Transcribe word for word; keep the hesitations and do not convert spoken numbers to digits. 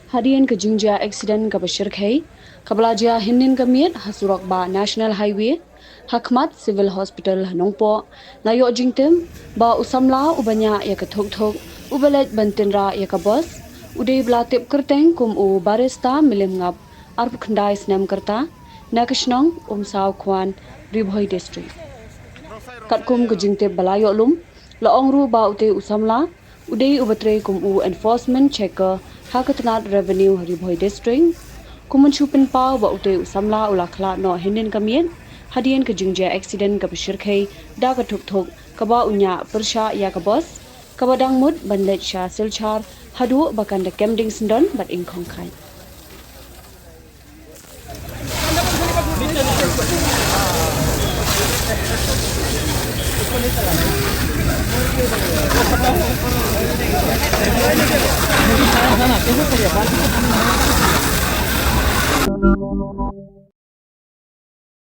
Hadien ka jingjia accident kaba shyrkhei kaba la jia hynnin ka miet ha surok bah National Highway, ha khmat Civil Hospital ha Nongpoh, la ïoh jingtip ba u samla uba ñiah ïa ka thuk thuk uba leit ban tynrah ïa ka bus, u dei ba la tip kyrteng kum u Barista Milim Ngap, arphew khyndai snem ka rta, na ka shnong Umsaw Khwan, Ri Bhoi District. Katkum ka jingtip ba la ïoh lum, la ong ruh ba utei u samla u dei uba trei kum u enforcement checker ha ka tnat revenue ha Ri Bhoi District. Kum ban shu pynpaw ba utei u samla u la khlad noh hynnin ka miet hadien ka jingjia accident kaba shyrkhei da ka thuk thuk kaba u ñiah pyrshah ïa ka bus kaba dang mut ban leit sha Silchar haduh ba kan da kem ding syndon bad ingkhong kheit.